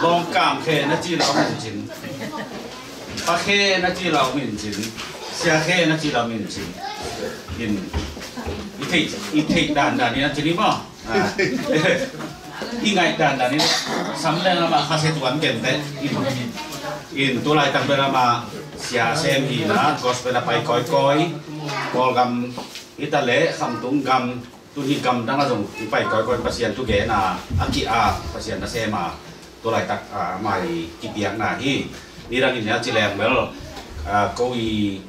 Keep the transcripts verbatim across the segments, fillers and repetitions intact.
Lawngkam khe na ci lo min cin, pa khe na ci lo min cin, sia khe na ci lo min cin. In i theih, i theih dandan in a cin i maw. I ngaih dandan in sam leng amah kha se tuan kente. In tu laitak bel amah sia sem hi na, gospel a pai kawikawi. Kawlgam hi ta leh Khamtung gam, tun hi gamdang ah zong i pai kawikawi, Pasian thu gen a, a ki-ap, Pasian nasem a, tu laitak a, amah i kipiakna hi. Nidang in a ci leng bel, a, ko i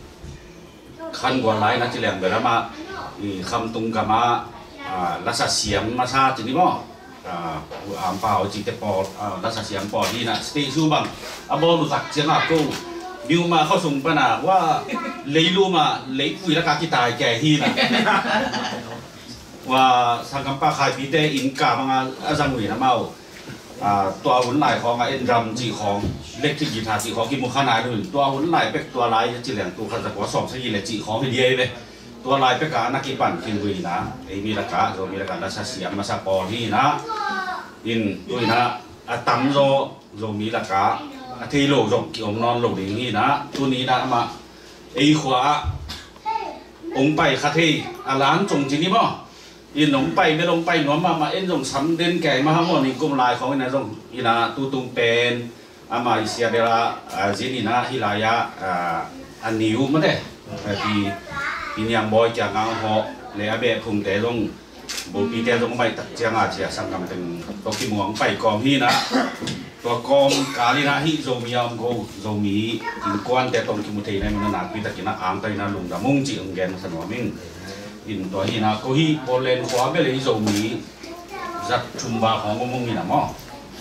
khangual lai na ci leng bel amah i Khamtung gam ah, a, lasa siam masa ci ni maw. A, U Am Pau cite pawl, a, lasa siam pawl hi na, stage show bang a bawl uh tak ciang a ko Myanmar khua sung pan a, wa, leilum ah leipui lak a kitai kei hi na. Wa, sanggampa Khaipite inn ka bang a, a zang uh hi na maw. A, tua hun lai khawng a, en drum cih khawng, electric guitar cih khawng kimu kha nai lo in, tua hun lai bek, tua lai ci leng tu khat za kua sawm sagih le cih khawng hi diai ve. Tua lai bek a na kipan khin uh hi na, ei mi lak a, Zomi lak a lasa siam masa pawl hi na. In tu hi na, a tamzaw Zomi lak a, a thei lo zong kiom nawn lo ding hi na. Tuni na amah ei khua ah hong pai kha thei a, lan cong ci ni maw. In hong pai bel hong pai nuam mahmah, en zong sam den kei mah a maw, ni kum lai khawng in a zong hi na, tutung pen amah i sia bel a, a, zin hi na, hi lai ah, a, a niu mate, a, pi, Pi Niang Bawi kiang a hong hawh le a beh phungte zong, bopite zong baih tak ciang a ci a, sanggam teng tawh kimuang pai kawm hi na. Tua kawm kal in a hih Zomi a om ko, Zomi innkuante tawh kimu thei na, min a nakpi tak in a angtang in a lungdam ung cih hong gen masa nuam ing. In tua hi na, ko hih Portland khua bel ei Zomi zat thum val khawng om ung hi na maw.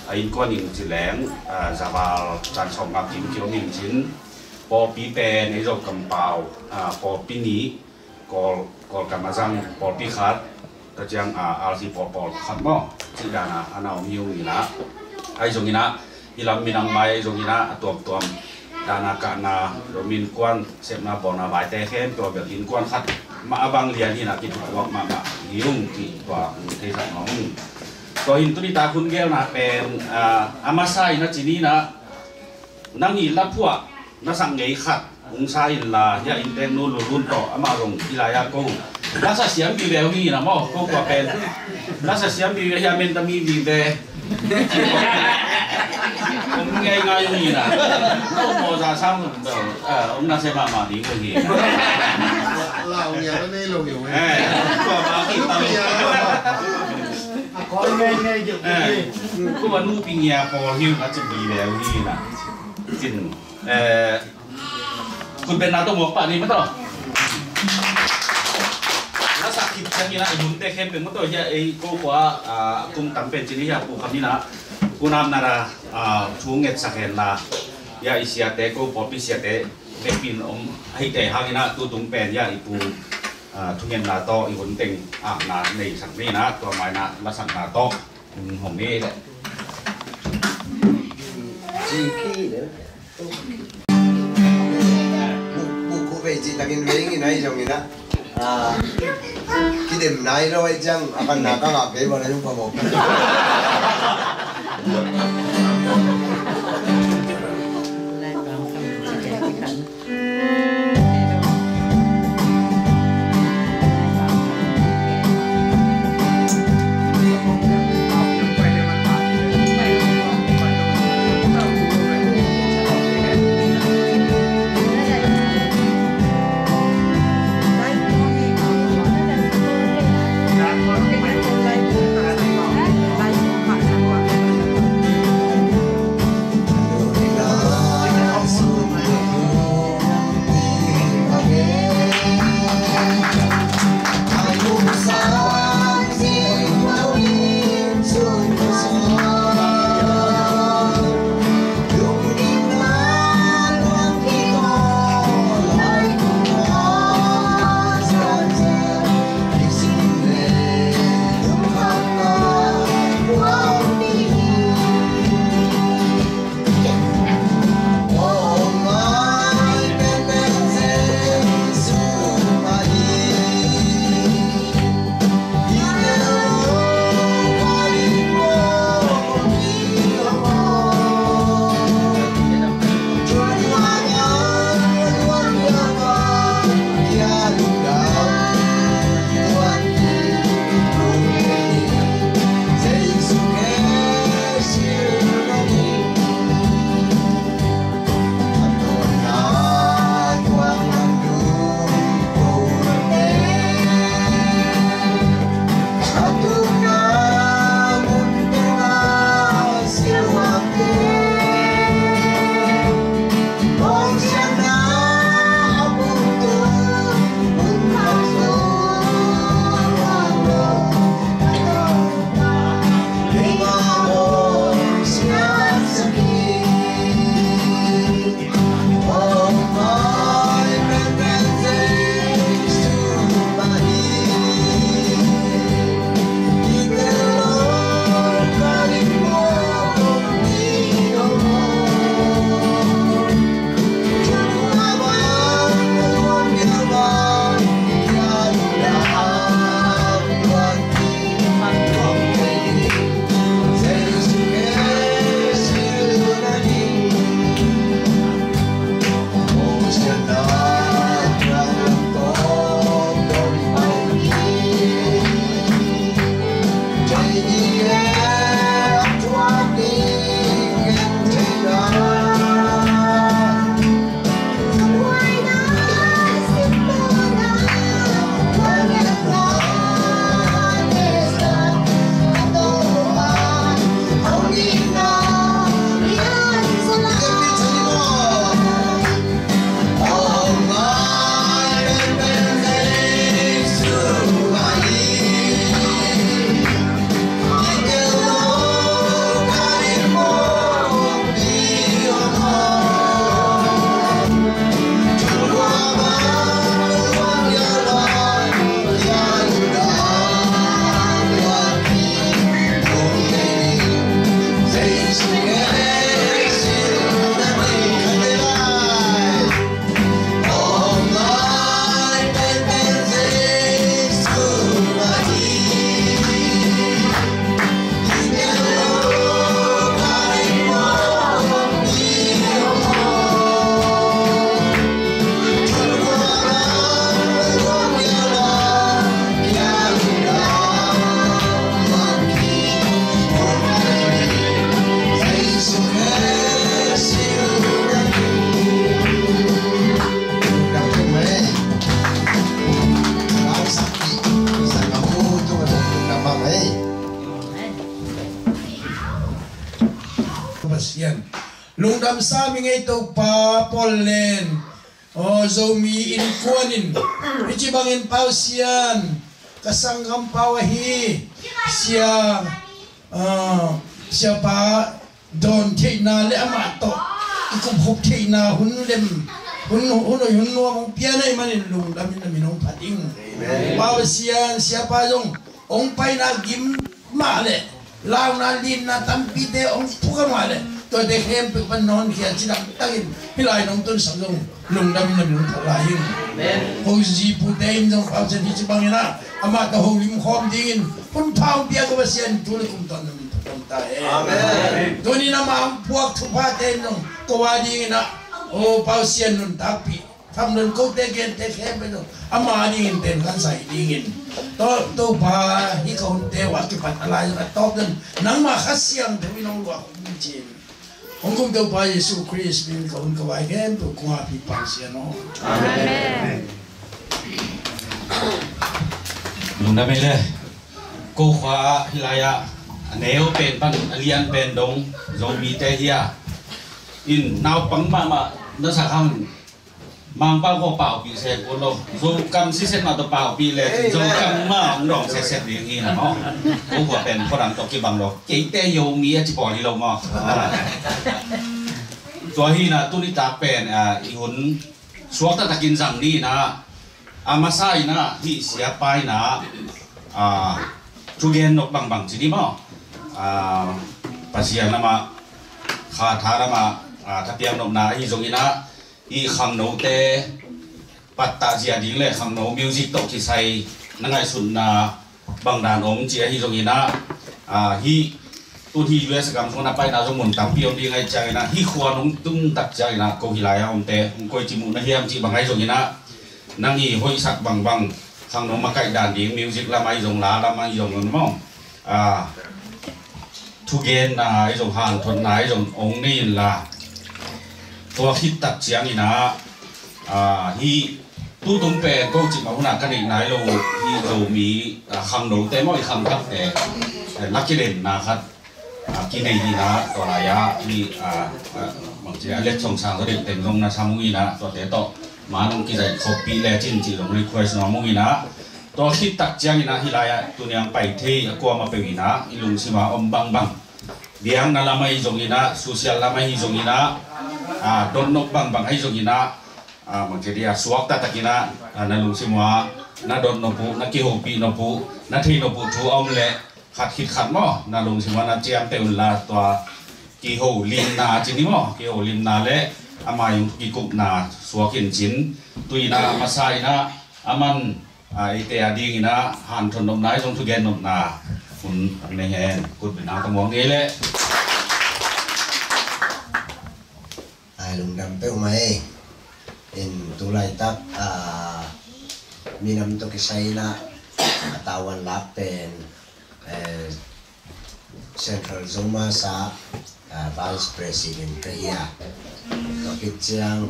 A innkuan in ci leng, a, za val tan sawmnga kim kiom in cin, pawlpi pen ei Zo kampau, a, pawlpi nih, Kawl, Kawlgam a zang pawlpi khat, tua ciang, a, R C pawl, pawl khat maw, cih dan a, a na om hi ung hi na. Ahi zongin a, hih lam minam mai ahi zongin a, a tuamtuam dan a kahna, Zomi innkuan sepna bawlna vaite khempeuh a bel innkuan khat mah a bang lian hi na, kituak mahmah hi ung cih tua hong theisak nuam ung. Tua hi in tuni tak hun gelna pen, a, a masa in a ci ni na, nang i laphuah na sak ngei khat hong sa inla, hia inntek nu Lulun tawh amah zong hi lai a ko lasa siam vive uh hi na maw, ko kua pen lasa siam vive, hia Menta mi vive. Om ngei ngai uh hi na. Ko maw za sang, eh, om na se mahmah ding uh hi. Lau ngia na nei lo hi uh. Eh, kua ma ki tam. A kawl ngei ngei deuh. Eh, ko ba nu pi ngia pawl hi uh na ci vive uh hi na. Cin, eh, Khut beng na tawh muak pah ni maw tawh. Lasak khit ciangin ah i hunte khempeuh maw tawh, hia ei ko khua, ah, kum tam pen cin hi a, Pu Kham in ah, Pu Nam Nara, ah, thu ngetsak hen la, hia i siate, ko pawlpi siate bek in om ahih teh hangin ah, tutung pen hia i pu, ah, thungetna tawh i hun teng akna neisak ni in ah, tua ma in ah lasakna tawh hong hong ni leh. Pu, pu, pu vei cih takin vei ngin ahi zongin ah, ah, kidem nai lo ahi ciang, a khanna ka ngak kei bang a zong phamawh. Pasian. Lungdam sam ing ei Topa, Paul Len. Aw, Zomi innkuan in hih ci bangin Pau Sian, ka sanggam pau ahi Sia, ah, Siapa dawn theihna le amah tawh i kupkhup theihna hun lem, hun, hun, hun nuam hong pia na hih manin lungdam in na min hong phat ing. Amen. Pau Sian, Siapa zong hong paina gim mah le launa linna tampite hong phuka mah le tuate khempeuh pan nawn khia cidam takin hih lai nong tunsak zong lungdam in na min hong phat lai ing. Amen. Ho zi pute in zong Pau Sian hih ci bangin ah amah tawh ho lim khawm dingin hun pha hong pia ka Pasian thu le kum tawh na min phat ta hen. Amen. Tunin amah hong puak thuphate in zong ko a dingin ah, aw, Pau Sian nuntakpih tham lon kote gente khempeuh zong ama dingin ten khan sai dingin, To, Topa, hih ka hunte uh a kipat a lai zong a tawp zong nangmah Kha Siangtho in hong luah hong cin. Hong kum Topa Jesu Khrist min ka hun ka vai khempeuh kong a phi Pau Sian aw. Amen. Lungdam ei le. Ko khua ah hih lai-ah a neu pen pan a lian pen dong Zomite hi a, in naupang mahmah na sak hang Mangpau khua paupih se kul lo. Zokam siset mah tawh paupih le cin Zokam mah hong dawng setset ding hi na maw. Ko khua pen khuadang tawh kibang lo. Keite Zomi a ci pawl hi lo maw. Tua hi na tuni tak pen, ah, i hun suak taktakin zang ni na. A masa in ah hih Siapa in ah, ah, thugen nop bangbang ci ni maw. Ah, Pasian lamah, khatha lamah, ah, thapiak nopna ahi zongin ah, i khangnote pattah zia ding le khangno music tawh kisai na ngaihsutna bang dan om ci ahi zongin ah, ah, hih tun hih U S gam sung na paina zong mun tampi om ding ahi ciangin ah, hih khua nong tung tak ciangin ah ko hih lai-a omte hong koici muh na hiam cih bang ahi zongin ah, nang i hoihsak bangbang khangno makaih dan ding music lam ahi zong, la lam ahi zong maw. Ah, thugenna ahi zong, hanthotna ahi zong ong nei inla, tua khit tak ciangin ah, ah, hih tutung pen ko cih mah hun ah ka neih nai lo, hih Zomi, ah, khangnote maw, i khangthakte, eh, na kilenna khat, ah, kinei hi na, tua lai-ah hih, ah, ah, bangci a letsong sang zaw deuh teng zong na sam ung hi na, tuate tawh man hong kizai khoppih lecin cih zong request nuam ung hi na. Tua khit tak ciangin ah hih lai-ah tuniang pai thei a kuamah peuh in ah i lungsim ah om bangbang, biakna lam ahi zongin ah, social lam ahi zongin ah, ah, dotnop bangbang ahi zongin ah, ah, bangci dia suak taktakin ah, ah, na lungsim ah na dotnop uh, na kihopih nop uh, na thei nop uh thu a om leh khat khit khat maw, na lungsim ah na ciamteh unla, tua kiholimna ci ni maw, kiholimna le ama ung kikupna suak in cin, tu in ah a masa in ah a man, ah, eite a dingin ah hanthot nopna ahi zong, thugen nopna hun nei hen. Kut beng nang ka muang ngei leh. Ai, lungdam peuhmah ei. In tu laitak, ah, minam tawh kisai in ah a tavuan lak pen, eh, Central Zomi Masa, ah, Vice President ka hi a. Tua khit ciang,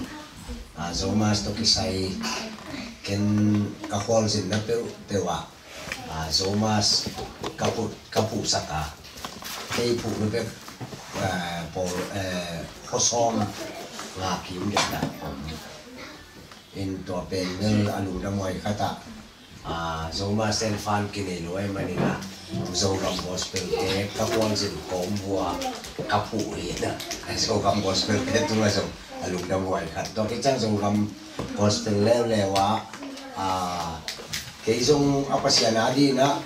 ah, Zomi Masa tawh kisai ken ka khualzinna peuhpeuh ah, ah, Zomi Masa ka phuh, ka phuhsak a. Kei phuhna peuh, ah, pawl, eh, khuasawm nga kim deuh dah om. In tua pen bel a lungdamhuai khat ah, ah, Zomi Masa ten fund kinei lo ahih manin ah, Zogam Gospel te ka khualzin kawm vua ka phuh hi na. Zogam Gospel te tungah zong a lungdamhuai khat. Tua khit ciang Zogam Gospel leuleu ah, ah, kei zong a Pasian a dingin ah,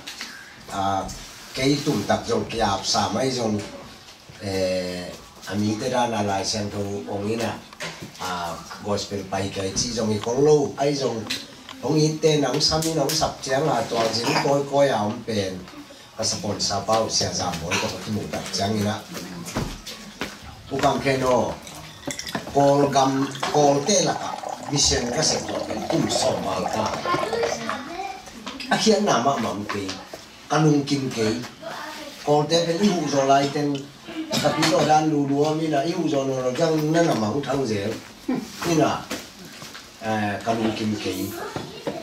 ah, kei tumtak zong ki-apsa mai zong, eh, a mite dan a Lai Siangtho ong in ah, ah, gospel pai kei cih zong hi khol lo. Ahi zong hong itte nang sam in hong sap ciang a, tua zing kawikawi a om pen ka sponsor pa uh Sia Zam Bawi tawh ka kimuh tak ciangin ah, U Kam Khen aw, Kawlgam, Kawlte lakah mission ka sep tawh pen kum sawm val ta. A khiatna mahmah om kei. Ka lungkim kei. Kawlte pen i huh zaw lai teng, ka pi tawh dan lulu om in ah, i huh zaw nawn lo ciang na na mang thang zel. In ah, eh, ka lungkim kei.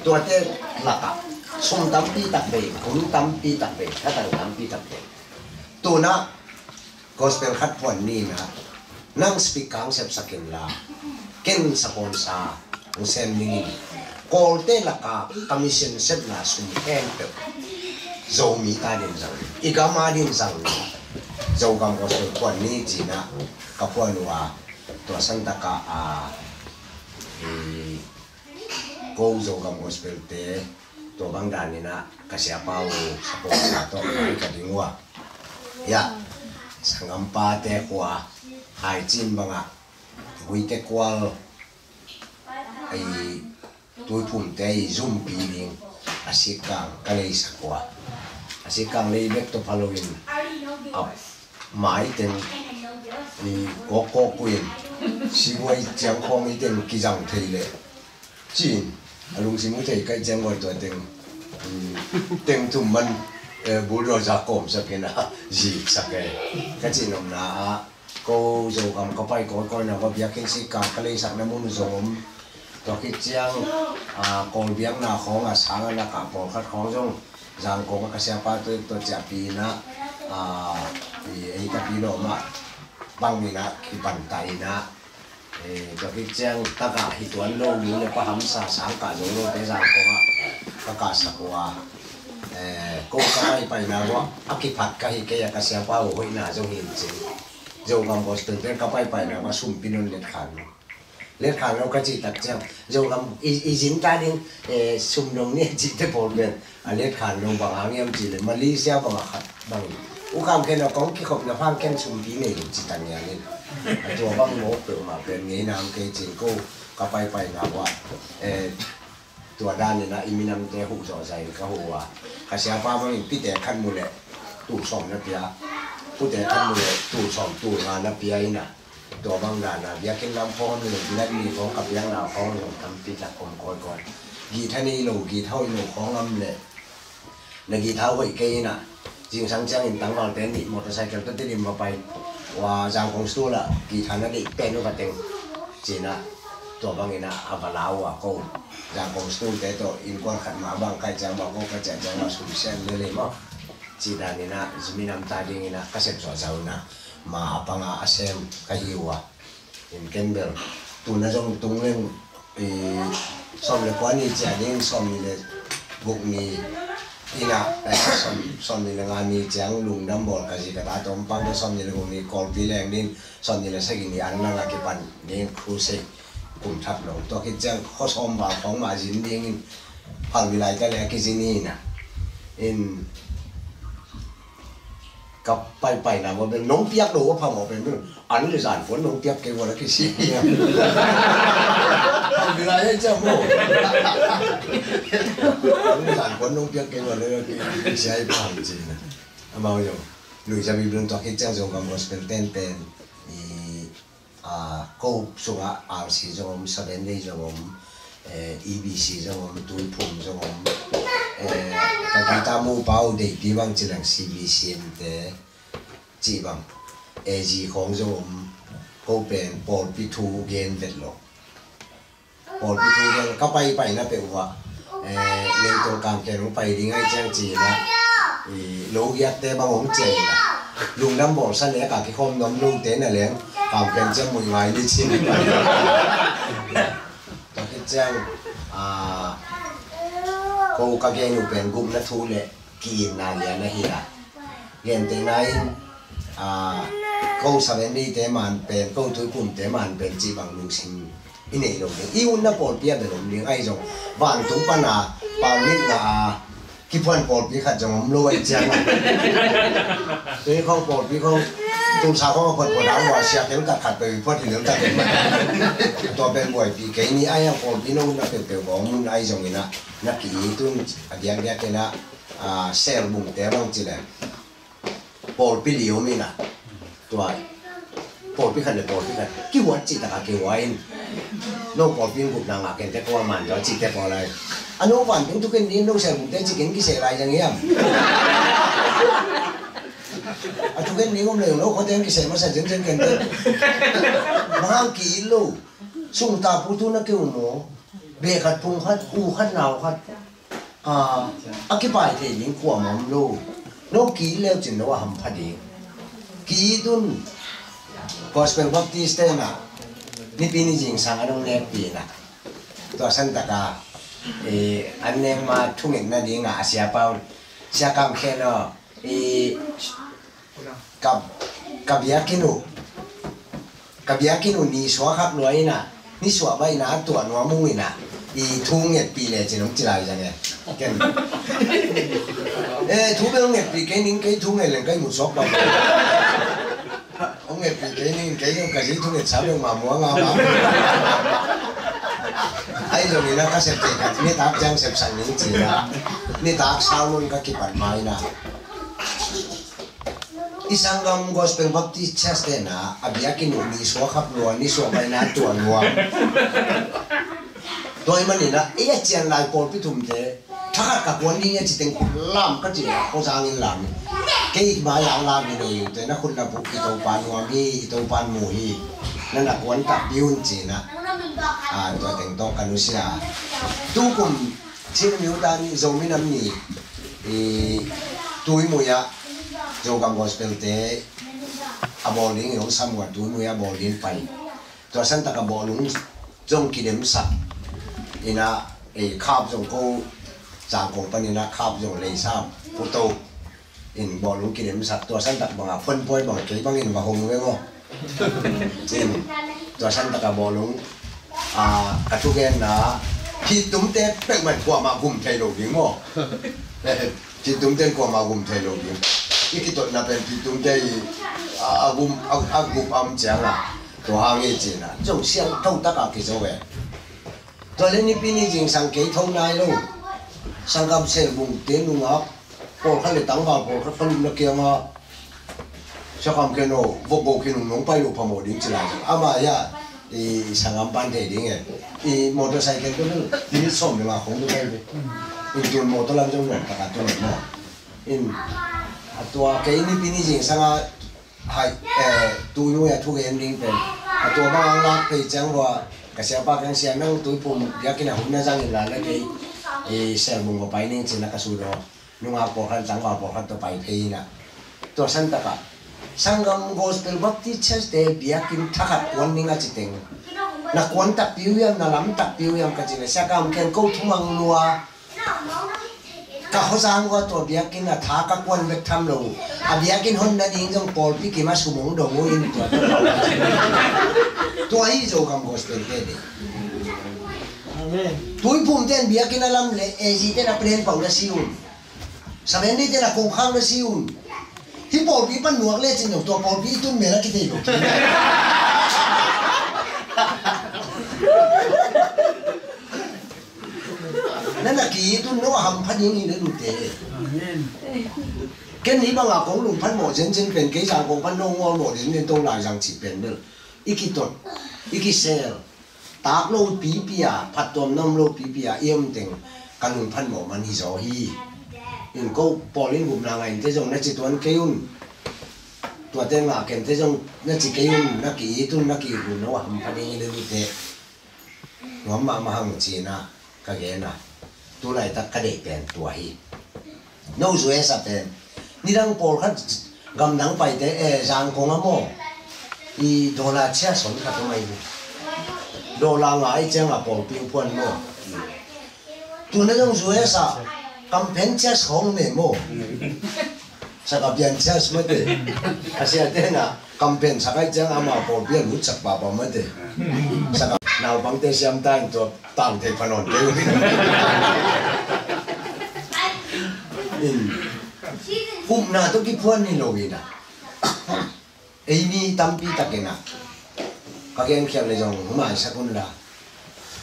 Tuate lakah sum tampi tak bei, hun tampi tak bei, thatang tampi tak bei. Tu in ah, Gospel khat phuan ni in ah, nang speaker hong sepsak inla, ken sponsor hong sem ning in, Kawlte lakah ka mission sepna sum khempeuh Zomi ta dingin zang, i gam a dingin zang, Zogam Gospel phuan ni ci-in ah ka phuan uh a, tua santak ah, a, i, ko Zogam Gospel te, tua bang dan in ah ka siapa uh sponsor tawh mai ka ding uh a. Ya, sanggampa te khua Haicin bang ah, Guite kual, a, i, Tuiphum te i zumpi ding a sikkang ka leisak uh a. A sikkang lei bek tawh pha loin a mai teng i kawkkawk uh in, sibuai ciang khawng i teng kizang thei leh ci-in, a lungsim uh thei ka hih ciang, tua teng, mm, teng thum man, eh, bulldozer kawmsak in ah ziksak e. Ka cih nopna ah, ko Zogam ka pai kawikawi na, va biakinn sikkang ka leisakna mun uh zong om. Tua khit ciang, a, Kawl biakna khawng a sang a nak a pawlkhat khawng zong Zangkong ah ka siapa tua, tua ciahpih in ah, a, i, ei ka pi lawm ah bang in ah kipan ta in ah, e, tua khit ciang tak ah hi tuan lo nu le pa hamsa sang kah zo lote Zangkong ah ka kahsak uh a. E, ko ka paipaina uh ah a kiphat ka hi kei a, ka siapa uh hoihna zong hi in cin. Zogam Gospel pen ka paipaina uh ah sumpi non letkhan lo. Letkhan lo ka cih tak ciang, Zogam i, i zin ta ding, eh, sum dong ni a cihte pawl pen a letkhan lo. Bang hang hiam cih leh Malaysia bang a khat bang, U Kam Khen aw, kong kikhopna hang ken sumpi nei lo ci ta ngian in. A tua bang mawk peuhmah pen ngeina om kei cin, ko ka paipaina uh ah, eh, tua dan in ah i minamte huh zawh zah in ka huh uh a. Ka siapa bangin pite khat mu leh tul sawm na pia, pute khat mu leh tul sawm tul nga na pia in ah, tua bang dan a biakinn lam khawng om leh, biakinn khawng ka piakna khawng zong tampi tak om kawikawi. Guitar nei lo, guitar hoih lo khawng om leh, na guitar hoih kei in ah, zingsang ciangin tangvalte nih motorcycle tawh Tedim va pai uh a, Zangkong Store ah guitar na deih pen uh ka teng ci-in ah, tua bangin ah a va la uh a, ko Zangkong Store te tawh innkuan khat mah bang ka hih ciang mah, ko ka ciah ciang mah sum siam lel hi maw. Cih dan in ah, zi minam ta ding in ah ka sep zawhzawh in ah, ma a pang a a sem ka hi uh a. In ken bel, tu-in ah zong tung leng, i, sawm le kua ni ciang ding, sawmnih le guk ni in ah, eh, sawm, sawmnih le nga ni ciang lungdam bawl ka zi ka ta tawm pang, sawmnih le guk ni Kawlpi leng ding, sawmnih le sagih ni Anlang ah kipan ding crusade kum thak lo. Tua khit ciang khuasawm val khawng mah zin ding in, Phalbi lai ta leh a kizin hi in ah. In ka paipaina uh ah bel nong piak lo uh a phamawh pen bel, an le zan puan nong piak kei uh a la kisi hi a. Phalbi lai a ciang maw, an le zan puan nong piak kei uh a la kisi hi pam ci-in ah. Amau zong Louisa Bibelung tua khit ciang Zogam Gospel ten pen, i, a, ko sungah R C zong om, Seven Day zong om, eh, E B C zong om, Tuiphum zong om, eh, ka guitar mu pa uh Deipi bang ci leng C B C M te cih bang, A Z khawng zong om. Ko pen pawlpi thu gen vet lo. Pawlpi thu gen, ka paipaina peuh uh ah, eh, Nengtol Kam Khen hong pai ding ahih ciang ci-in ah, i, lo giakte bang hong ciah in ah, lungdam bawlsa lek a kikhawm nuam lote na leng, Kam Khen ciang muih ngai ni ci-in pai. Tua khit ciang, a, ko ka gen uh pen gupna thu le ki-itna lian ahi a. Gentehna in, a, ko Seven Day te man pen, ko Tuiphum te man pen cih bang lungsim i neih lo ding. I utna pawlpi ah bel om ding ahi zong, vantung pan a, pau nitna a kiphuan pawlpi khat zong om lo ahih ciang a. Tui khawng pawlpi khawng, tulsa khawng a phuat phuat a, ua sia tel khat khat peuh i phuat hi lel ta pen. Tua pen buaipih kei ni, ahi hang pawlpi na utna peuhpeuh bawng mun ahi zongin ah, na ki-it un a diakdiak in ah, a, sel bungte bang ci leng pawlpi li om in ah, tua pawlpi khat le pawlpi khat kihuat cih tak a kihua in, no pawlpi in gupna ngah kei inteh, ko a man tua cihte pawl lai. A no vantung thuken ding, no sel bungte cih kei in kiseh lai zang hiam? A thuken ding om le no khuate in kiseh masa zenzen kei inteh. Bang hang ki-it lo. Sung ta pu tu na keu maw? Beh khat, phung khat, u khat, nau khat. A, a kipai thei ding kuamah om lo. No ki-it leu cin no a hampha ding. Ki-it un, Gospel Baptist te in ah, Nipi ni zingsang an hong nekpih in ah, tua santaka, eh, an nek ma thungetna dingah a siapa un, Sia Kam Khen aw, eh, ka, ka biakinn uh, ka biakinn uh ni suak khak lua in ah, ni suah baihna a tuah nuam ung in ah, i thu ngetpih lecin hong ci lai zang e. Ken, eh, thu bel ngetpih kei ning, kei thu nget leng ka ihmut suak bang. Hong ngetpih kei ning, kei zong ka zi thu ngetsa beng mah muang a bang. Ahi zongin ah ka sep kei ka nitak ciang sepsak ning ci in ah, nitak sau lun ka kipat ma in ah, i sanggam Gospel Baptist Church te in ah, a biakinn uh ni suak khak lua, ni suah baihna a tuah nuam. Tua ahih manin ah, ei a cian lai pawlpi thumte, thakhat ka kuan ding a ci teng khut lam ka ci leh, Khuazang in lam in. Kei mai ah lam in, ei uh te na khut na buk, i Topa nuam hi, i Topa mu hi. Na na kuan takpi un ci in ah. Ah, tua teng tawh ka nusia. Tukum Chin New Year ni, Zomi Nam Ni, i Tuimui ah, Zogam Gospel te a bawl ding i hong sam uh a, Tuimui ah bawl ding pai. Tua santaka bawlung zong kidemsak in ah, eh, khap zong ko, Zangkong panin ah khap zong leisam, puto in bawlung kidemsak, tua santak banga phuanpuai bang kei bangin va hong ve maw. In, tua santaka bawlung, ah, ka thugenna, phittumte peuhmah in kuamah gum thei lo ding maw. Phittumte in kuamah gum thei lo ding. I kitotna pen phittumte i, a, a gum, a, a gup a om ciangah, tua hang hi ci in ah, zong siangtho takah kizo ve. Tua leh Nipi ni zingsang kei tho nai lo. Sanggam Selbungte nungak pawlkhat le tangval pawlkhat, kha lupna kiangah, Sia Kam Khen aw, vok go khin ung, nong pai loh phamawh ding ci lai zang. Amah hiah, i sanggam pan thei ding e. I motorcycle te bel minute sawm le nga khong bek hi ve. In tun motor lam zong nuam takah tun maw. In, a tua kei Nipi ni zingsang a, hai, eh, Tuimui a thugen ding pen, a tua bang a lak phei ciang vua, ka siapa kiang, Sia, nang Tuiphum biakinn ah hun na zang in la, na kei, eh, Selbung va pai ning ci in ah ka sut aw. Nungak pawlkhat, tangval pawlkhat tawh pai phei in ah. Tua santakah sanggam Gospel Baptist Church te biakinn thakhat kuan ning a ci teng, na kuan takpi uh hiam, na lam takpi uh hiam ka ci leh, Sia Kam Khen, ko thumang lua, ka Khuazang uh a tua biakinn a tha ka kuan bek tham lo uh, a biakinn hon nading zong pawlpi kim a sum hong dong uh in, tua, tua hi Zogam Gospel te ding. Amen. Tuiphumte in biakinn a lam leh, A G te in a pren pau na si un. Seventh Day te in a kongkhak na si un. Hih pawlpi pan nuak lecin zong tua pawlpi i tun mel a kithei lo. Na na ki-it un, no a hampha ding hi le nute. Amen. Ken hih banga kong lungphan mawh zenzen pen, kei Zangkong pan no ngawlmawh zenzen to lai zang cih pen bel, i kitot, i kisel, tak lo pipi a, phattuamna om lo pipi a i om teng ka lungphan mawh man hi zaw hi. In ko pawl in gupna ngah in te zong na ci tuan kei un. Tuate ngah ken te zong na ci kei un, na ki-it un, na ki-it un, no a hampha ding hi le nute. Nuam mahmah hang ci in ah ka gen a, tu laitak ka deih pen tua hi. No U S a pen, nidang pawlkhat gamdang paite, eh, Zangkong ah maw, i dollar church hong khat om ahi hi. Dollar nga ahih ciangah pawlpi hong phuan maw. Tuna zong U S a kamphen church hong om e maw. Sak a pian church mate. A siate na campaign sak ahih ciang amau pawlpi a lutsak pahpah mate. Sak a naupangte siam ta in tua tang thei pha nawn kei uh. In, upna tawh kiphuan hi lo in ah, ei mi tampi tak in ah, ka genkhial le zong maisak un la.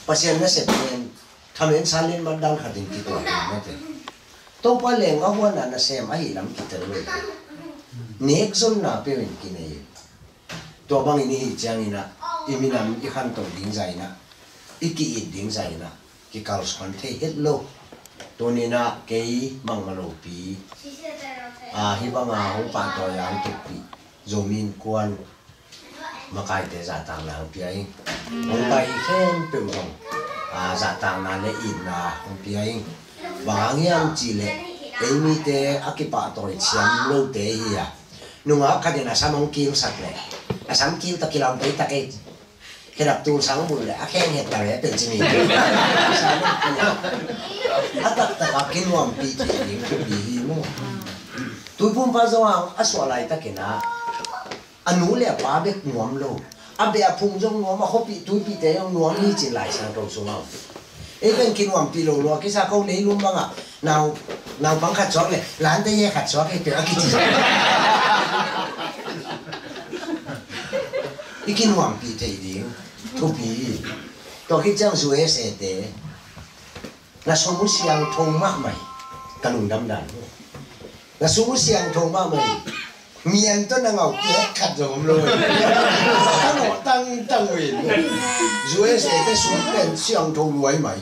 Pasian nasep pen thamen salin mat dan khatin kituak in mate. Topa leng a huan a nasem ahi lam kitel lo. Nek zonna peuhin kinei. Tua bangin i hih ciangin ah, i minam i khantoh ding zah in ah, i ki-it ding zah in ah, kikalsuan thei het lo. Tuni in ah kei Mangmalopi, a, hih banga hong pahtawi a hong tukpih Zomi Innkuan makaite zahtakna hong pia ing. Hong pai khempeuh zong, a, zahtakna le itna hong pia ing. Bang hang hiam cihleh, ei mite a kipahtawi thiam lote hi a, Nungak khat in a sam hong kilsak leh, a sam kil tawh kilam pei tak ei. Khedap tul sang bul leh a kheng het ta leh pen ci mi. A taktak a kinuampih thei ding thupi hi maw. Tuiphumpa Johan a suah laitakin ah, a nu le a pa bek nuam lo, a beh a phung zong nuam, a khuapih tuipihte zong nuam hi ci-in Lai Siangtho sungah om. Ei pen kinuampih lo lua kisa ko, leilung bangah nau, naupang khat suak leh lante ye khat suak hi peuh a kici. I kinuampih thei ding thupi. Tua khit ciang U S A te, na sum uh siangtho mahmah hi. Ka lungdam dan, na sum uh siangtho mahmah hi. Mian tawh na ngau piak khat zong om lo hi. Ka ngawh tangtang uh in. U S A te sum pen siangtho luai mai.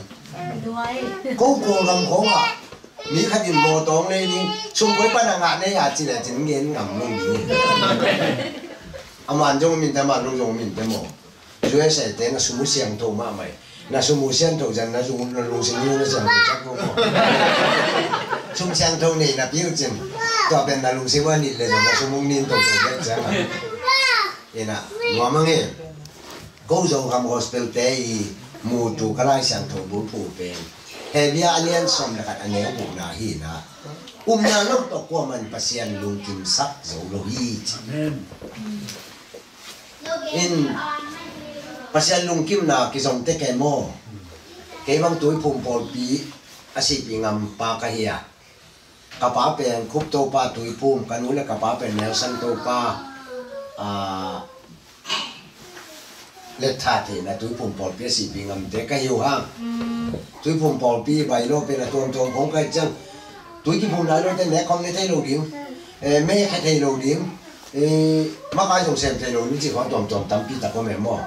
Ko Kawlgam khawngah mi khat in mawtaw hong nei ding, sum koi pan a ngah nei a ci leh cin ngen ngam lo ding. A man zong min te, a man zong min te maw. U S A te na sum uh siangtho mahmah hi. Na sum uh siangtho zan na sum, na lungsim uh na siangtho sak ko maw. Sum siangtho nei napi uh cin, tua pen na lungsim uh a nit leh zong na sum uh nin toto bek ciang a. Ina, nuam ang e. Ko Zogam Gospel te i mutu ka Lai Siangtho bulphuh pen Hebru a lian sawm le khat a neu gukna hi na. Upna lo tawh kuaman Pasian lungkimsak zo lo hi ci. Amen. In Pasian lungkimna kizong tek e maw. Kei bang Tuiphum pawlpi a sihpih ngampa ka hi a. Ka pa pen Khup Topa Tuiphum, ka nu le ka pa pen Nelson Topa, ah, Letha theihna Tuiphum pawlpi a sihpih ngamte ka hi uh hang. Tuiphum pawlpi bailo pen a tuamtuam khong ka hih ciang, tui kiphum lai lote nek khawm ne thei lo ding, eh, me khe thei lo ding, eh, makai zong sem thei lo ding cih khong a tuamtuam tampi tak om e maw.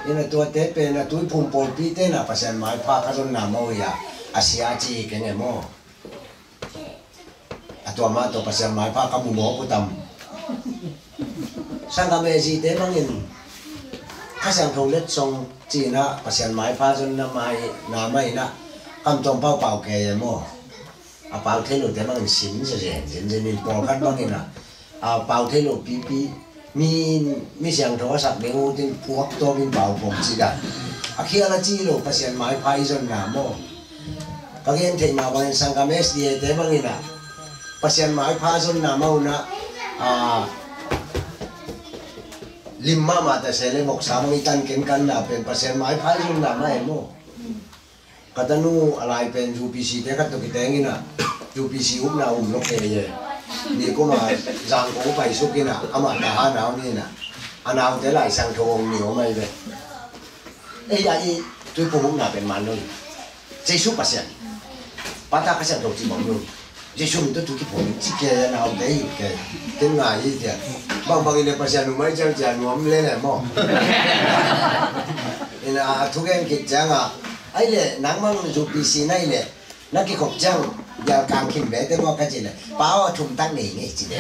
Ina tuate pen a Tuiphum pawlpi te na Pasian maipha ka zonna maw hi a, a sia a ci hi keng e maw. A tua mah tawh Pasian maipha ka mu mawk uh tam. Sanggam A G te bangin Kha Siangtho letsong ci-in ah Pasian maipha zonna mai na mah in ah kam tawm pau pau kei e maw. A pau thei lote bangin sin zenzen zenzen in pawlkhat bangin ah a pau thei lo pipi. Mi, mi siangtho a sak ding uh tin puak tawmin pau pawm ci dan. A khial a ci lo Pasian maipha i zonna maw. Ka gen theih mah bangin sanggam S D A te bangin ah Pasian maipha zonna mah un ah, a, lim mahmah ta se le voksa bang i tan kenkanna pen Pasian maipha i zonna mah e maw. Ka tanu a lai pen U P C te khat tawh kiteng in ah, U P C upna um lo kei e. Nikum a Zangkong paisuk in ah, amah ta ha nau ni in ah, a naute Lai Siangtho ong ni om ahi ve. Ei a i Tuiphum upna pen man lo hi. Jesu Pasian. Pa, Ta, Kha Siangtho ci bang lo hi. Jesu min tawh thu kiphum ci kei a, naute hi kei. Ken ngai hi tia. Bangbang in le Pasian um mai ciang cia nuam lele maw. Ina a thugen khit ciang a, ai le nangmang U P C na hi le, na kikhop ciang bial kang khim ve te maw ka ci le, pa aw, thum tak nei ngei ci le.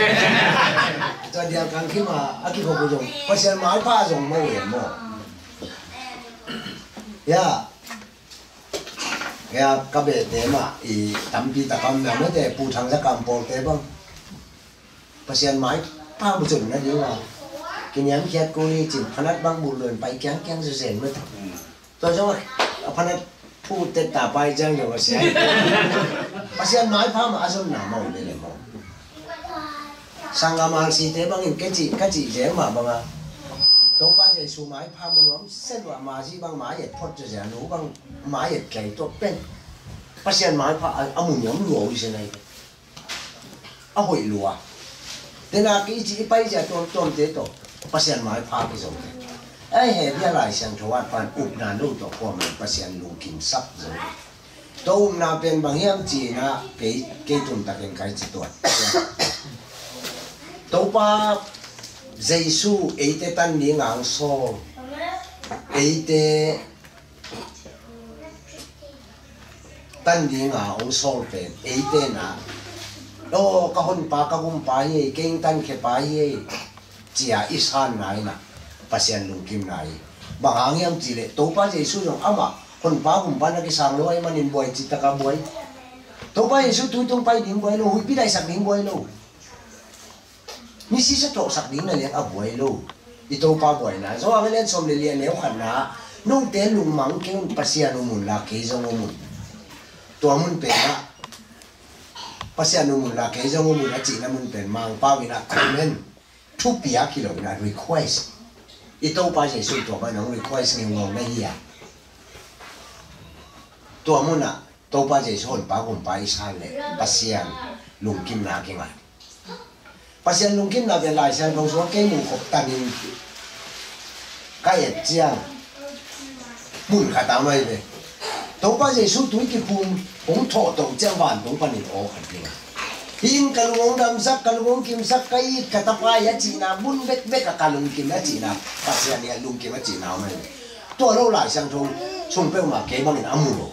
Tua bial kang khim a, a kikhop uh zong Pasian maipha zong maw e maw. Ya. Hia ka behte mah i tampi tak a om na mete, Pu Thang Za Kam pawlte bang Pasian maipha mu zonna ding a kiniamkhiat kul hi cin, phanat bang bul lo in pai kiangkiang zenzen mete. Tua zong a phanat phu tet ta pai ciang zong a sia hi. Pasian maipha mah a zonna mah uh lele maw. Sanggam R C te bangin ka cih, ka cih zel mah banga Topa Jesu maipha mu nuam se lua, ma zi bang mai et phot cia cia, nu bang mai et kei tua pen Pasian maipha a, a mu nuam lua uh i se nai. A hoih lua. Tena kei cih i pai cia tuamtuamte tawh Pasian maipha kizong te. Ai he bia Lai Siangtho at pan upna no tawh kuaman Pasian lungkimsak zo. Tua upna pen bang hiam cih na kei, kei tun takin kai ci tuan. Topa Jesu eite tan ding ang sawl. Eite tan ding a ong sawl pen eite na. Aw, ka honpa, ka gumpa hi ei, kei ong tankhiapa hi ei. Cia i sanna in ah Pasian lungkimna hi. Bang hang hiam cih leh Topa Jesu zong amah honpa gumpa na kisang lo ahih manin buai cih taka buai. Topa Jesu tui tung pai ding buai lo, huihpi daisak ding buai lo. Misisa tawhsak ding na liang a buai lo. I Topa buaina Johan a lian sawm le li a neu khatna ah, note lungmang kei un, Pasian um unla kei zong um un. Tua mun pen ah, Pasian um unla kei zong um un a cihna mun pen Mangpau in ah comment, thupiak hi lo in ah request. I Topa Jesuh tua bang in hong request ngeungau na hi a. Tua mun ah Topa Jesuh honpa gumpa i san leh Pasian lungkimna kingah. Pasian lungkimna pen Lai Siangtho sungah kei muh khop tanin ka et ciang mun khat a om ahi ve. Topa Jesuh tui kiphum hong thawh to ciang vantung panin aw khat ding a, hih in ka lung hong damsak, ka lung hong kimsak, ka it ka tapa hi a cihna, mun bekbek ah ka lungkim a cihna, Pasian hi a lungkim a cihna om ahi ve. Tua lo Lai Siangtho sung peuhmah kei bangin a mu lo.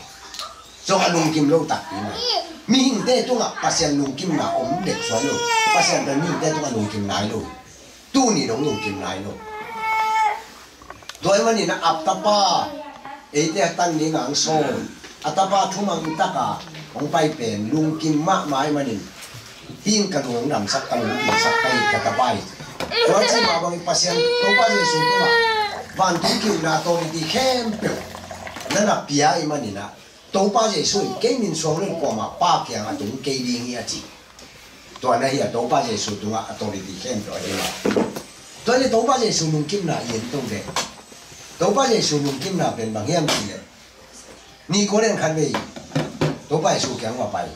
Zong a lungkim lo takpi mah. Mihingte tungah Pasian lungkimna om dek suai lo. Pasian pen mihingte tungah lungkim nai lo. Tuni dong lungkim nai lo. Tua ahih manin a tapa, eite a tan ding a hong sawl, a tapa thumang taka hong pai pen lungkim mahmah ahih manin, hih in ka lung hong damsak, ka lung hong kimsak, ka it ka tapa hi. Tua ci mah bangin Pasian, Topa Jesuh tungah vantung ki-ukna authority khempeuh na na pia ahih manin ah, Topa Jesuh in kei min suang lo in kuamah Pa kiangah tung kei ding hi a ci. Tua na hi a, Topa Jesuh tungah authority khempeuh a hi mah. Tua leh Topa Jesuh lungkimna i en to ve. Topa Jesuh lungkimna pen bang hiam cih leh, Nicodemus khatvei Topa Jesuh kiang va pai.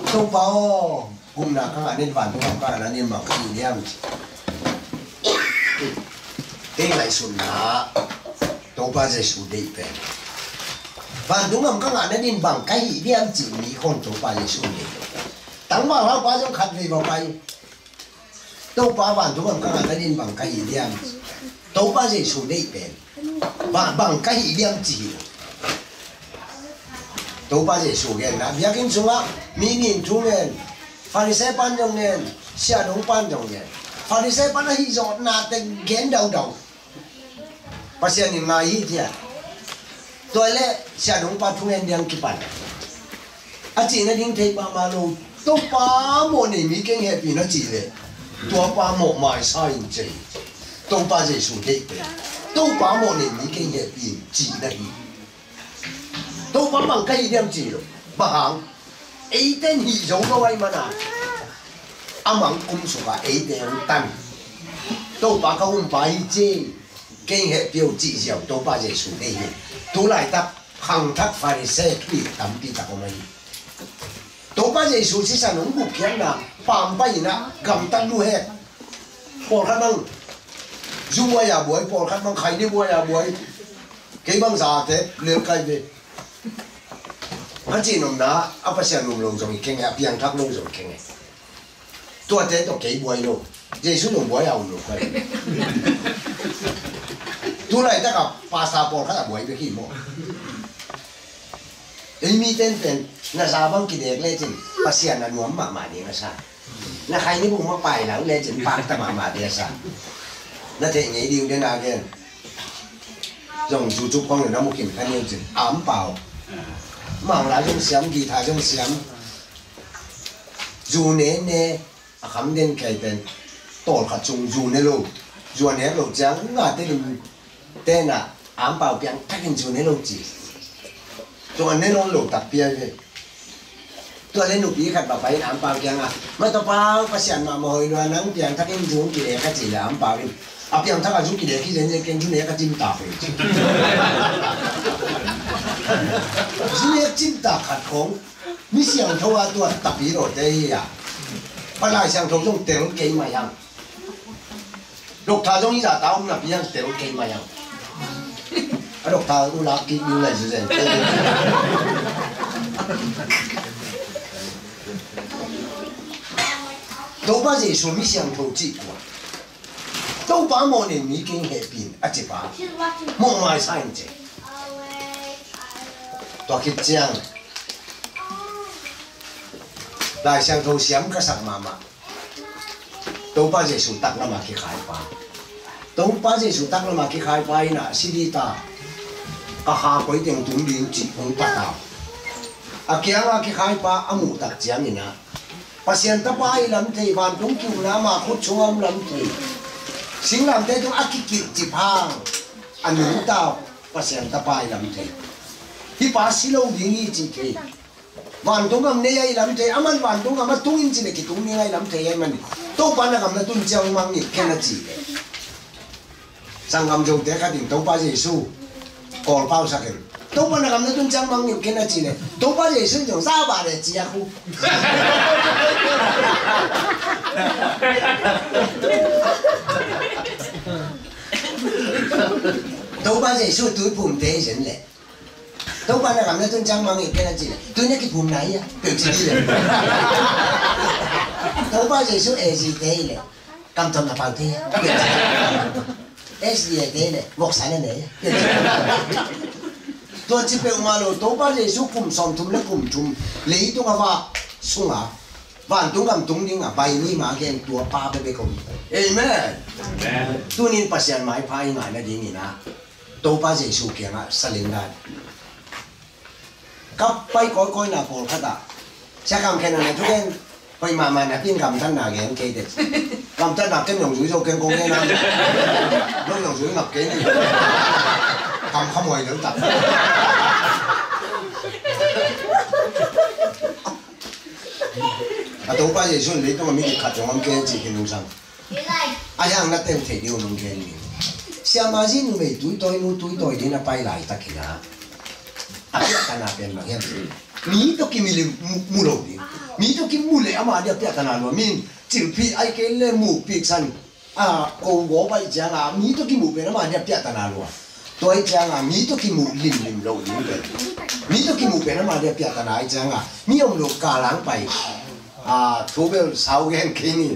Topa aw, gupna ka ngah nading, vantung gam ka ngah nading bang ka hih diam? Kei ngaihsutna ah Topa Jesuh deih pen, vantung gam ka ngah nading bang ka hih diam cih mi khawng Topa Jesuh deih. Tangval haupa zong khatvei va pai. Topa, vantung gam ka ngah nading bang ka hih diam? Topa Jesuh deih pen bang, bang ka hih diam ci hi. Topa Jesuh genna, biakinn sungah mi nih in thu ngen, Pharisee pan zong ngen, siahdong pan zong ngen. Pharisee pan a hih zawhna teng gen daudau. Pasian in ngai hi, ci a. Tua leh siahdong pa thungen ding kipan a cih nading thei mahmah lo. Topa mawh nei mi keng hehpih in a cih leh, tua pa mawh maisa in ci hi. Topa Jesuh deih pen Topa mawh nei mi keng hehpih in cihna hi. Topa bang ka hih diam ci lo. Bang hang? Eite in hih zo lo ahih manin a mang kum sukah eite hong tan. Topa ka umpa hi ci, kei hehpih o cih ziau Topa Jesuh deih hi. Tu laitak khangthak Pharisee thuhilh tampi tak om ahi. Topa Jesuh sisan hong gupkhiatna, pampai in a gamtat luhek. Pawlkhat bang zu buai a buai, pawlkhat bang khaini buai a buai. Kei bang zate lelkai ve. A cih nopna a, Pasian um lo zong hi keng e, a piangthak lo zong hi keng e. Tuate tawh kei buai lo. Jesuh zong buai a um lo kei. Tu laitak a pastor pawlkhat a buai bek hi maw? Ei mite in pen na za bang kidek lecin Pasian a nuam mahmah ding a sa. Na khaini bung mah pai lo lecin pakta mahmah ding a sa. Na theih ngei ding den a gen. Zong YouTube khawng na mu khin kha ni cin. Ampau. Mangla zong siam, guitar zong siam. Zu nene, a kham den kei pen tawlkhat sung zu ne lo. Zu a nek lo ciang ngate lim tenah Ampau piangthakin zu ne lo ci. Tua ne nawn lo takpi a ve. Tua leh nupi khat va pai in Ampau kiangah, "Matawpau, Pasian mahmah hoih lua, nang piangthakin zu kidek," a cih leh Ampau in, "A piangthak a zu kidek hi zenzen keng, zu nek a cimtak hi," ci. Zu nek cimtak khat khong mi siangtho a tua tapi lawte hi a. Palai siangtho zong tel kei mai hang. Doctor zong hi zah ta om napi hang tel kei mai hang. A doctor u lak kik ding lai zenzen. Topa Jesuh mi siangtho cih kua? Topa mawh nei mi keng hehpih in a ci pa. Mawh maisa in ci. Tua khit ciang Lai Siangtho siam ka sak mahmah. Topa Jesuh taklam a kikhai pa. Topa Jesuh taklam a kikhai pa in a sidi ta. Ka kha koi teng tung ding cih hong pat a. A kiang a kikhai pa a muh tak ciangin a, Pasian tapa i lam thei, vantung kiuna ama khut sung a om lam thei. Singlamteh tung a kikilh cip hang a nungta Pasian tapa i lam thei. Hih pa si lo ding hi ci thei. Vantung gam nei a i lam thei, aman vantung gam a tung in ci le kitung ding a i lam thei a i man. Topa na gam na tun ciang mangngilh ken a ci le. Sanggam Zote khat in Topa Jesu kawl pau sak in, Topa na gam na tun ciang mangngilh ken a ci le, Topa Jesu in zong za ba le ci a khu. Topa Jesu tuiphumte zen le. Topa na gam na tun ciang mangngilh ken a ci le, tui na kiphum na hi a, peuh ci di le. Topa Jesu A G te hi le, kamthawm na pau te hi a, peuh ci di. S D A te hi le, voksa na ne hi a, peuh ci di. Tua ci peuhmah lo, Topa Jesu kum sawmthum le kum thum leitung a va sunga vantung gam tung ding a bai ni ma gen tua pa bekbek om. Amen. Amen. Tunin Pasian maipha i ngai nadingin ah Topa Jesu kiangah surrender. Ka pai kawikawina pawlkhat ah, Sia Kam Khen a na thugen hoih mahmah napi in gamtatna gen kei teh. Gamtatna ken zong zui zo ken kong gen a. Nong zong zui ngap kei ni. Kam khamuai deuh tak. A Topa Jesu in leitung a mi dik khat zong om kei ci khin ung sang. A hiang na teng thei ding uh nong gen ning. Siamah zi numei tuitawi nu tuitawi ding na pai laitak hi na. A piahtana pen bang hiam? Mi tawh kimu le mu, mu lo ding. Mi tawh kimu le ama dia piahtana lua. Min cilphih ai kei le mu piksan. A, ko gaw pai cianga mi tawh kimu pen ama dia piahtana lua. Tua ai cianga mi tawh kimu limlim lo ding pen. Mi tawh kimu pen ama dia piahtana ai cianga mi om lo kalang pai. A, thu bel sau gen kei ni.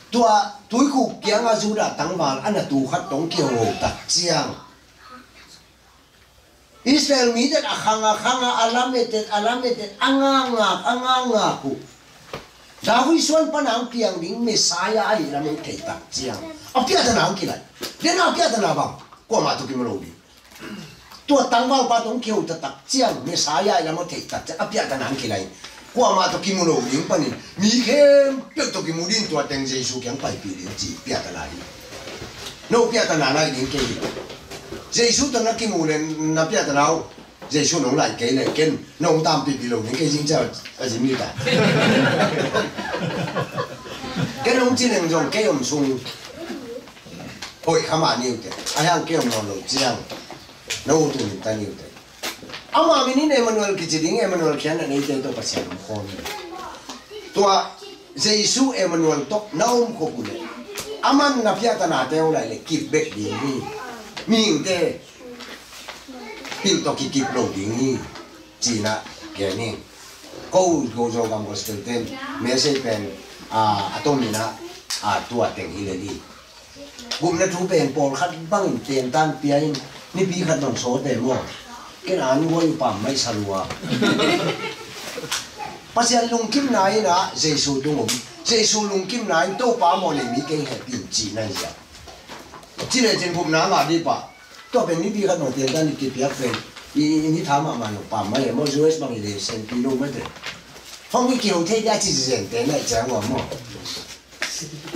Tua tuikhuk kianga Judah tangval a na tu khat tong kiho tak ciang Israel mite a khang a khang a, a lametet a lametet, a ngangak a ngangak uh. David suan pana ang piang ding Messiah ahi lam ang thei tak ciang a piahtana ang kilai. Den a piahtana bang kuamah tawh kimu lo ding. Tua tangvalpa tawh kiho tak ciang Messiah ahi lam ang thei tak ciang a piahtana ang kilai. Kuamah tawh kimu lo ding panin mi khempeuh tawh kimu ding, tua teng Jesu kiang paipih ding ci piahtana hi. No piahtana lai ding kei hi. Jesu tawh na kimu le na piahtana uh Jesu nong lai kei le ken nong tampihpih lo ding kei zing ciang a zim ni ta. Ken nong ci leng zong kei om sung hoih kha mah ni uh teh. A hiang kei om nawn lo ciang no tunin ta ni uh teh. Ama min in Emmanuel kici ding, Emmanuel khiatna neite tawh Pasian om khawm hi. Tua Jesu Emmanuel tawh na om khop uh leh aman na piahtanate uh lai leh kip bek ding hi. Mihingte pilh tawh kikip lo ding hi. Cina gen hi. Ko uh ko Zogam Gospel ten message pen a, a tomin ah, a, tua teng hi lel hi. Gupna thu pen pawlkhat bangin tentan pia in nipi khat bang sawte maw? Ken an guai uh pam mai sa lua. Pasian lungkimna in ah Jesu tung om. Jesu lungkimna in Topa mawh nei mi kei hehpih in cihna hi ziah. Ci le cin gupna ngah dih pah. Tua pen nipi khat bang tentan i kipiak pen i, i, i ni tha mahmah lo pam mai maw? U S bang i le senpi lo mate. Hong i kiho thei dia ci zente na i ciang ua maw?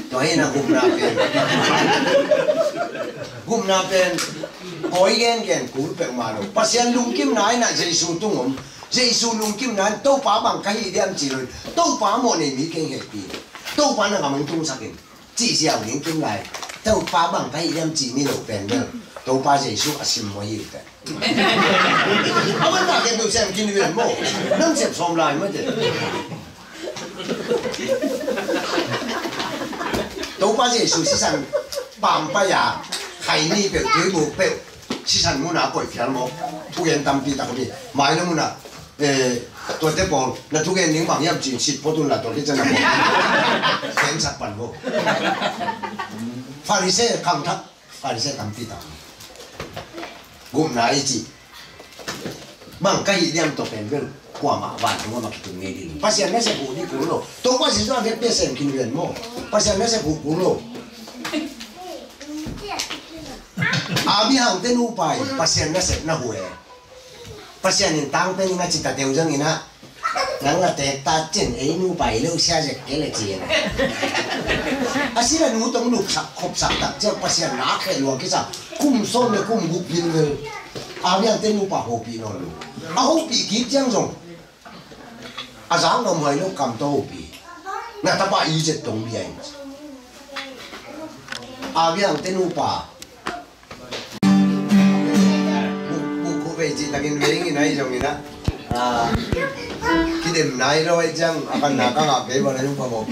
Tua hi na gupna pen. Gupna pen. Kawi gengen kul peuhmah lo. Pasian lungkimna in ah Jesu tung om. Jesu lungkimna in Topa bang ka hi diam ci lo. Topa mawh nei mi kei hehpih. Topa na gam hong tungsak in. Cih ziau ding kim lai. Topa bang ka hi diam ci mi lo pen bel. Topa Jesu a sim maw hi pen. A man mah ken tu sem kin ven maw. Nang sem sawm lai mate. Topa Jesu sisan pampai a khai ni peuh tui buk peuh sisan muna koih phial maw. Thugen tampi tak mi mai lo muna. Eh, tuate pawl na thugen ding bang hiam cin sit phot un la tua kicen a pawl. Ken sak pan maw. Farisee khangthak Farisee tampi tak. Gupna i cih bang ka hih diam tawh pen bel kuamah vantung a mak kitung ngei ding. Pasian nasep huh dih kul lo. Topa Jesu a vekpi a sem kin ven maw. Pasian nasep huh kul lo. Abraham te nupa in Pasian nasep na huh e. Pasian in tangpen in a ci ta teu zang in a Nang a tek ta cin ei nupa i lo sia zek kei le ci a. A si la nu tong lupsak khopsak tak ciang Pasian na khe lua kisa kum sawm le kum guk vilvel. A viang te nupa hopih nawn lo. A hopih kik ciang zong a zak ngam huai lo kam tawh hopih. Na tapa i zet tong bia in. A viang te nupa Buk, buk khu vei cih takin vei ngin ahi zongin ah, ah, kidem nai lo ahi ciang a kan na ka ngah kei bang a zong phamawh.